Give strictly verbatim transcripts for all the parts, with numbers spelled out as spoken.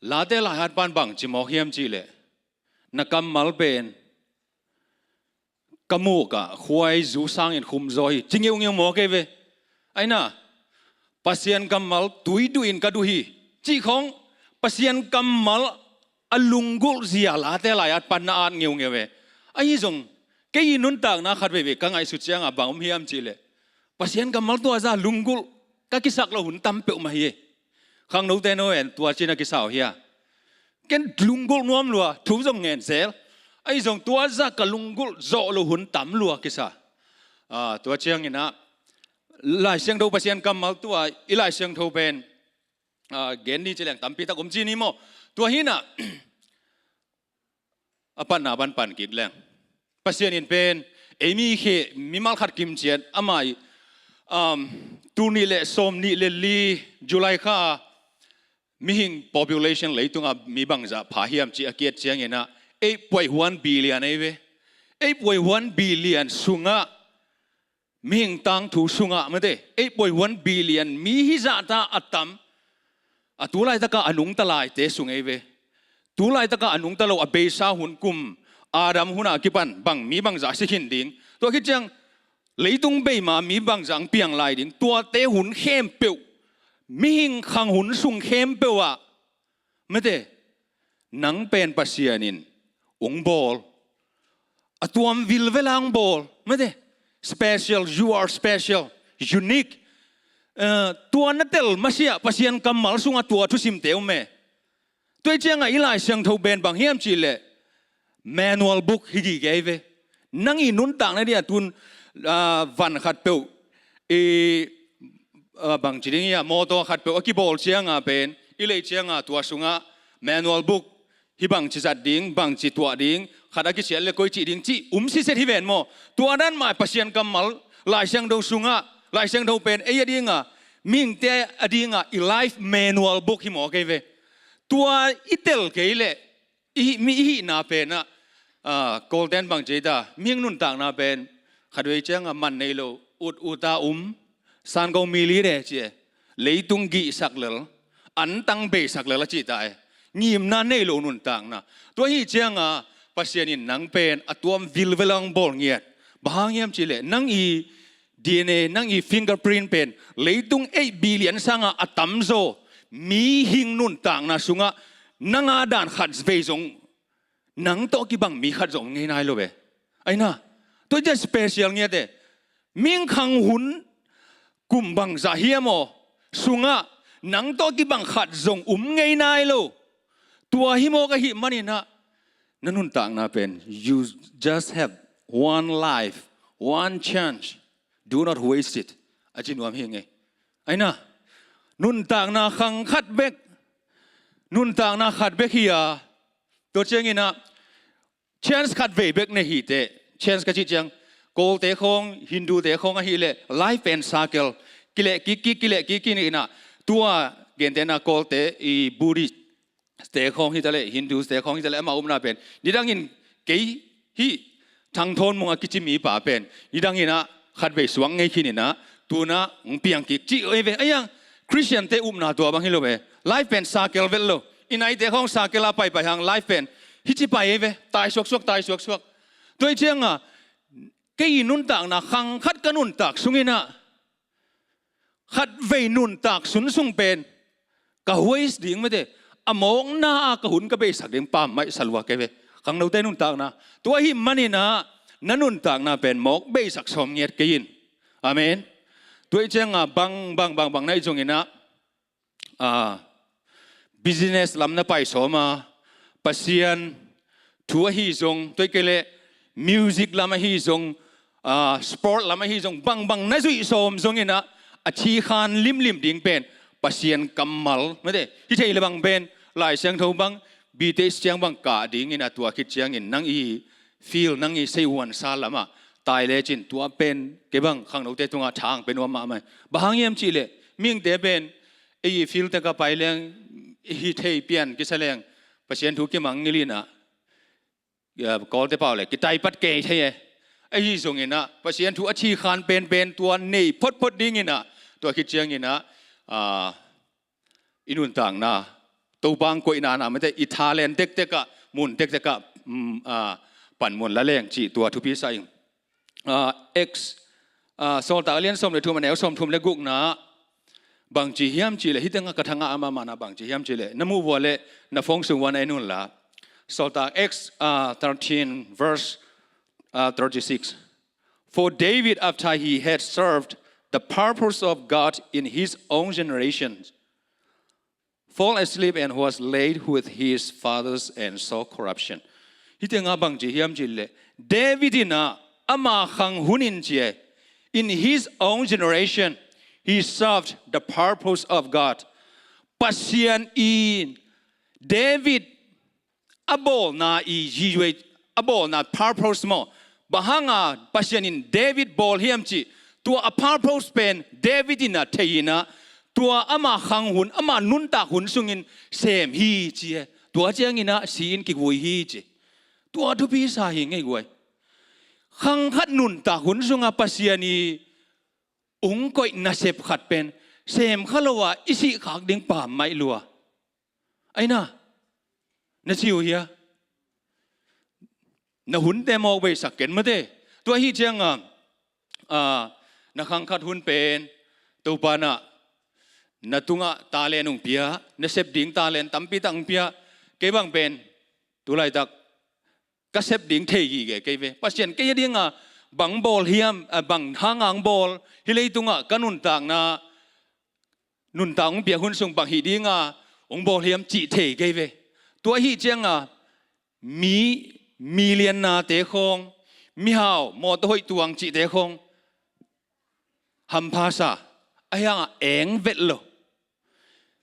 Late lai-at pan bangci mawk hiam cihleh, na kammal pen ka muk ah khuaizu sangin khumzaw hi, ci ngeungeu mawk ei ve. Aina, Pasian kammal tui duhin ka duh hi, cih khawng Pasian kammal a lunggulh zia late lai-at pan na at ngeungeu e. Ahi zong kei i nuntakna khat veivei ka ngaihsut ciangah bang om hiam cihleh, Pasian kammal tua zah lunggulh ka kisak lo hun tam peuhmah hi e. Khangnote no en tua cin a kisa uh hia? Ken lunggulh nuam lua, thu zong ngen zel. Ahi zong tua zah ka lunggulh zawh lo hun tam lua kisa. Ah, tua cianginah Lai Siangtho Pasian kammal tua i Lai Siangtho pen, ah, gen ni ci leng tampi tak om ci ni maw? Tua hinah a panna pan pan kik leng, Pasian in pen ei mi khe mimal khat kimciat amah i, um, tul nih le sawm nih le li July kha mihing population leitungah mi bangzah pha hiam ci a kiat cianginah eight point one billion ei ve. Eight point one billion sungah mihing tangthu sungah mate eight point one billion mi hi zahta a tam. A tu laitakah a nungta laite sung ei ve. Tu laitakah a nungta lo a beisa hun kum Adam hunah kipan bang mi bangzah si khin ding, tua khit ciang leitung beima mi bangzah ang piang lai ding, tuate hun khempeuh, mihing khang hun sung khempeuh ah mate, nang pen Pasian in ung bawl. A tuam vilvela ung bawl mate. Special, you are special, unique. Eh, tua na tel masiah Pasian kammal sungah tua thusimte um e. Tua hi ciangah i Lai Siangtho pen bang hiam cihleh manual book hi gige ei ve. Nang i nuntakna dia tun, ah, van khat peuh i, ah, bangci ding ia mawtaw khat peuh a kibawl cianga pen i lei cianga tua sungah manual book, hi bangci zat ding, bangci tuah ding, khat a kisiat le koi cih ding cih um siset hi ven maw? Tua dan mah Pasian kammal Lai Siangtho sungah, Lai Siangtho pen ei a dinga, mihingte a dinga i life manual book hi mawk ei ve. Tua i tel kei leh i hih, mi i hihna penah, ah, Kawlten bang ci ta, mihing nuntakna pen khatvei ciangah man nei lo, ut uta um, sanko mi lide ci e. Leitung gihsak lel, antang beisak lel a cihta e. Ngimna nei lo nuntakna. Tua hi ciangah Pasian in nang pen a tuam vilvela ung bawl ngiat. Bang hang hiam cihleh nang i D N A, nang i fingerprint pen leitung eight billion sangah a tamzaw mihing nuntakna sungah nanga dan khat vei zong, nang tawh kibang mi khat zong om ngei nai lo ve. Aina, tua hi ciah special ngiate. Mihing khang hun kum bangzah hiam aw sungah nang tawh kibang khat zong om ngei nai lo. Tua hi mawk ahih maninah na nuntakna pen, you just have one life, one chance. Do not waste it. A ci nuam hi ngei. Aina, nuntakna khang khat bek, nuntakna khat bek hi a, tua cianginah chance khat vei bek nei hi teh. Chance ka cih ciang, Kawlte khawng, Hindute khawng ahileh life pen circle, kileh kik kik, kileh kik kik inah, tua gentehna Kawlte i Buddhist te khawng hitaleh, Hindus te khawng hitaleh, ama upna pen nidangin kei hih Thang Thawn Mung a kici mipa pen nidanginah khatvei suak ngei khininah tunah hong piang kik cih ei ve. Aiang, Khristiante upna tua bang hi lo ve. Life pen circle vet lo. I naite khawng circle a paipai hang life pen hici pai ei ve. Tai suaksuak, tai suaksuak. Tua hi cianga kei i nuntakna khang khat ka nuntak sunginah khatvei nuntak sunsung pen ka huais ding mate, a mawkna a ka hun ka beisak ding pammaih salua kei ve. Khangnote nuntakna tua ahih maninah na nuntakna pen mawk beisak sawm ngiat kei in. Amen. Tua hi cianga bang bang bang bang na hi zonginah, ah, business lam na pai sawm a, Pasian thu ahi zong, tua hi kei leh music lam ahi zong, ah, sport lam ahi zong, bangbang na zuih sawm zonginah a thikhan limlim ding pen Pasian kammal mate, hi thei le bang pen Lai Siangtho bang, Bite ciang bang kah dinginah tua khit ciangin nang i field, nang i seihuansa lamah tai lecin tua pen kei bang khangnote tungah thang pe nuam mahmah. Bang hang hiam cihleh mihingte pen ei i field teka pai leng, hi thei pian kisa leng, Pasian thu kimang ngilinah, Kawlte pau le kitaipat kei thei e. Ahi zonginah Pasian thu a thikhan penpen tua nei photphot dinginah tua khit cianginah, ah, i nuntakna Topa hong koihna na mate, i talent tektek ah, mun tektek ah, mm, ah, panmun la leng cih tua thupi sa ing. Ah, Acts, ah, Sawltak a lian sawm le thum, a neu sawm thum le gukna, bangci hiam cih leh, hih tengah ka thangah a mahmahna bangci hiam cih leh, na muh vua leh na phone sung uah na en un la. Sawltak Acts, ah, thirteen, verse, ah, thirty-six. For David, after he had served the purpose of God in his own generation, fall asleep and was laid with his fathers and saw corruption. Hih tengah bangci hiam cih leh, David in ah ama khang hun in ci e, in his own generation, he served the purpose of God. Pasian in David a bawlna i, Jesuh a bawlna purpose maw? Bang hanga Pasian in David bawl hiam cih, tua a purpose pen David in ah thei in ah, tua ama khang hun, ama nuntak hun sungin sem hi ci e. Tua ciangin ah si-in kivui hi ci. Tua thupi sa hi ngei guai. Khang khat nuntak hun sungah Pasian i hong koih nasep khat pen sem kha lo a i sih khak ding pammaih lua. Ai na, na ci uh hia? Na hunte mawk beisak ken mate. Tua hi cianga, ah, na khang khat hun pen Topa in ah na tungah talent hong pia, na sep ding talent tampi tak hong pia. Kei bang pen tu laitak ka sep ding thei gige kei ve. Pasian kei a dinga bang bawl hiam, ah, bang hanga hong bawl, hih leitungah ka nuntakna, nuntak hong piak hun sung bang hih dinga hong bawl hiam cih thei kei ve. Tua hi cianga mi, mi liannate khawng, mihau, mawtaw hoih tuang cihte khawng hampha sa, ahi hanga eng vet lo.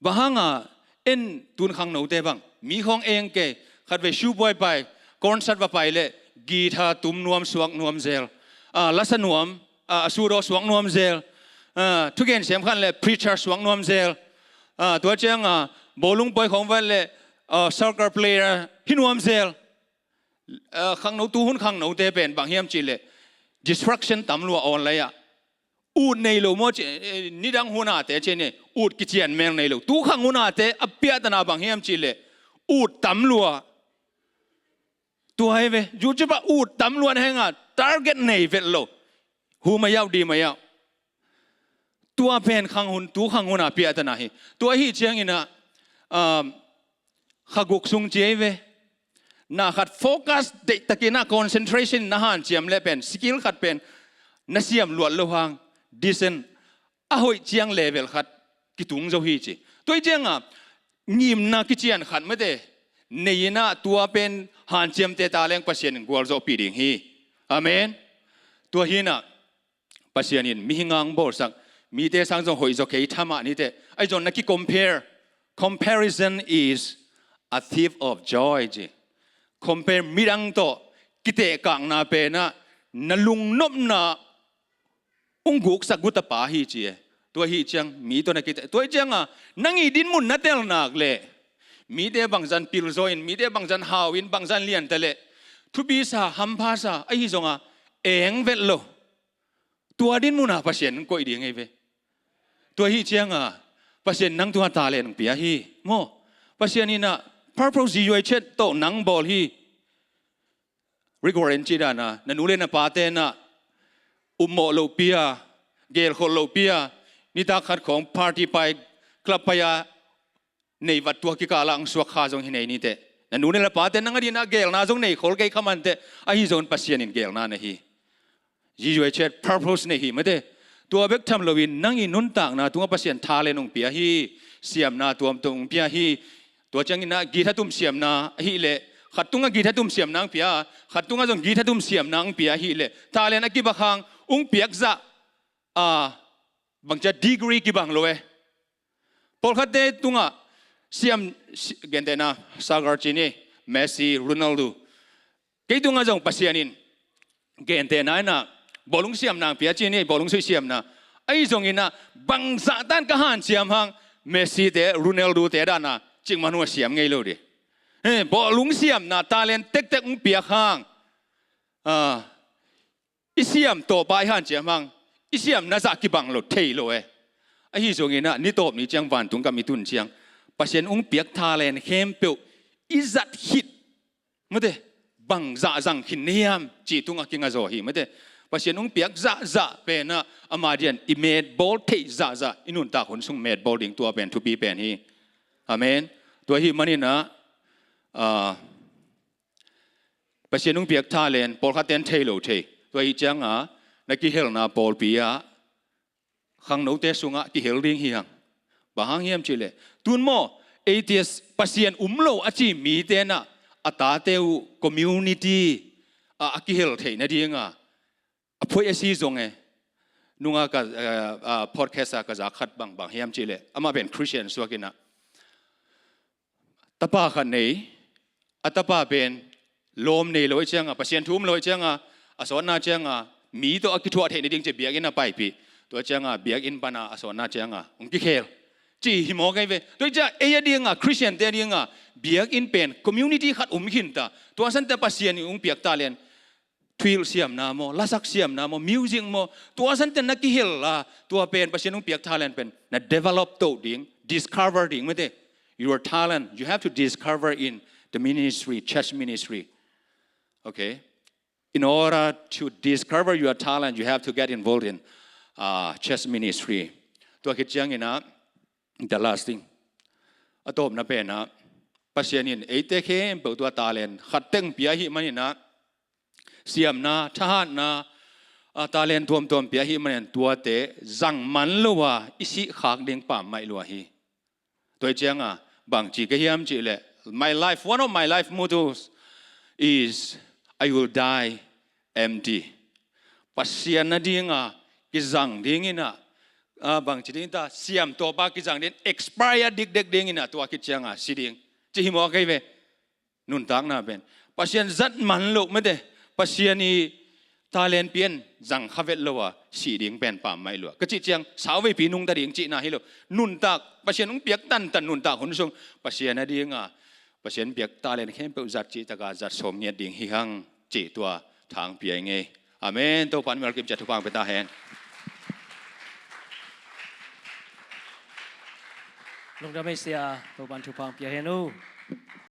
Bang hanga en tun khangnote bang, mi khawng eng kei, khatvei shoe buai pai, concert va pai leh guitar tum nuam suak nuam zel, ah, lasa nuam, ah, a sudaw suak nuam zel, ah, thugen siam khan leh preacher suak nuam zel, ah, tua cianga bawlung pawi khawng va leh, ah, soccer player hi nuam zel. Ah, khangno, tu hun khangnote pen bang hiam cih leh distraction tam lua online ah. Ut nei lo maw ci, eh, nidang hunate ci ni, ut kician mel nei lo. Tu khang hunate a piahtana bang hiam cih leh ut tam lua. Tua hi ve, YouTube ah ut tam lua na henga target nei vet lo. Hu mai au, di mai au. Tua pen khang hun, tu khang huna piahtana hi. Tua hi ciangin ah, um, kha guk sung ci ei ve. Na khat focus deihtakin ah concentration na hanciam leh pen, skill khat pen na siam luat lo hang, decent, a hoih ciang level khat kitung zo hi ci. Tua hi cianga ngimna kician khat mate nei in ah tua pen hanciamte talent Pasian in gualzawhpih ding hi. Amen. Tua hi in ah Pasian in mihing a hong bawlsak mite sang zong hoih zaw kei thamah ni teh. Ahi zong na ki-compare. Comparison is a thief of joy ci. Compare, midang tawh kitehkakna pen ah na lungnopna hong guksak guta pa hi ci e. Tua hi ciang mi tawh na kiteh, tua hi cianga nang i dinmun na tel nak leh, mite bangzan pilzaw in, mite bangzan hau in, bangzan lian ta leh, thupi sa, hampha sa, ahi zonga eng vet lo. Tua dinmuna Pasian hong koih ding ei ve. Tua hi cianga Pasian nang tungah talent hong pia hi maw? Pasian in ah purpose, Jesuh i chet tawh nang bawl hi. Rick Warren cih dana, na nu le na pate in ah upmawh loh pia, gelkholh loh pia, nitak khat khawng party pai, club pai a, nei vat tua kikala hong suak kha zong hi nei ni teh. Na nu le na pate nang a dingin ah gelna zong nei khol kei kha man teh, ahi zongin Pasian in gelna nei hi. Jesuh i chet purpose nei hi mate. Tua bek tham loin nang i nuntakna tungah Pasian talent hong pia hi. Siamna tuamtuam hong pia hi. Tua ciangin ah guitar tum siamna ahih leh, khat tungah guitar tum siamna hong pia, khat tungah zong guitar tum siamna hong pia ahih leh, talent a kibang hang hong piak zah, a, bangcia degree kibang lo e. Pawlkhatte tungah siam, si-, gentehna, Sagar ci ni, Messi, Ronaldo. Kei tungah zong Pasian in gentehna in ah bawlung siamna hong pia ci ni, bawlung suih siamna. Ahi zongin ah bangzah tan ka hanciam hang Messi te, Ronaldo te dana cikmah hua siam ngei lo ding. He, bawlung siamna talent tektek hong piak hang, ah, i siam tawh pa i hanciam hang, i siamna zah kibang lo, thei lo e. Ahi zongin ah ni tawp ni ciang vantung gam i tun ciang Pasian hong piak talent khempeuh i zat khit, mate, bang zahzang khin na hiam cih tungah kinga zaw hi, mate. Pasian hong piak zahzah penah ama dian i metbawl theih zahzah, i nuntak hun sung metbawl ding tua pen thupi pen hi. Amen. Tua hi maninah, ah, Pasian hong piak talent pawlkhat ten thei lo thei. Tua hi cianga na kihelna pawlpi ah khangnote sungah kihel ding hi hang. Bang hang hiam cihleh, tun maw, atheist, Pasian um lo a ci mi tenah a tate uh community ah a kihel theih nadinga a phoih a si zong e. Nunga ka, eh, ah, podcast ah ka zak khat bang, bang hiam cihleh, amah pen Christian suakinah tapa khat nei, a tapa pen lawm nei lo i cianga, Pasian thu um lo i cianga, a sawtna cianga mi tawh a kithuah theih nading ci biakinn a paipih. Tua cianga biakinn pana a sawtna cianga hong kikhel ci hi maw kei ve. Tua i cianga ei a dinga, Christian te a dinga biakinn pen community khat um khinta. Tua sante Pasian in hong piak talent, thuhilh siamna maw, lasak siamna maw, music maw, tua sante na kihel a, tua pen Pasian hong piak talent pen na develop to ding, discover ding, mate. Your talent, you have to discover in the ministry, church ministry. Okay? In order to discover your talent, you have to get involved in, uh, church ministry. Tua khit cianginah, the last thing, a tawpna penah, Pasian in eite khempeuh tua talent khat teng pia hi maninah, siamna, thahatna, ah, talent tuamtuam pia hi manin tuate zang man lo a i sih khak ding pammaih lua hi. Tua hi cianga bangci ka hiam cihleh, my life, one of my life mottos is, "I will die empty." Pasian a dinga kizang dinginah, ah, bangci dingta, siam tawpa kizang ding, expire dikdek dinginah, tua khit cianga si ding ci hi maw kei ve. Nuntakna pen Pasian zat man lo, mate, Pasian i talent pian zang kha vet lo a sih ding pen pammaih lua. Ka cih ciang sauveipi nungta ding cihna hi lo. Nuntak, Pasian hong piak tantan nuntak hun sung Pasian a dinga Pasian piak talent khempeuh zat cihtaka zat sawm ngiat ding hi hang cih tua thang pia i ngei. Amen. Topan mial kim ciat thupha pia ta hen. Lungdam ei sia, Topan thupha pia hen uh.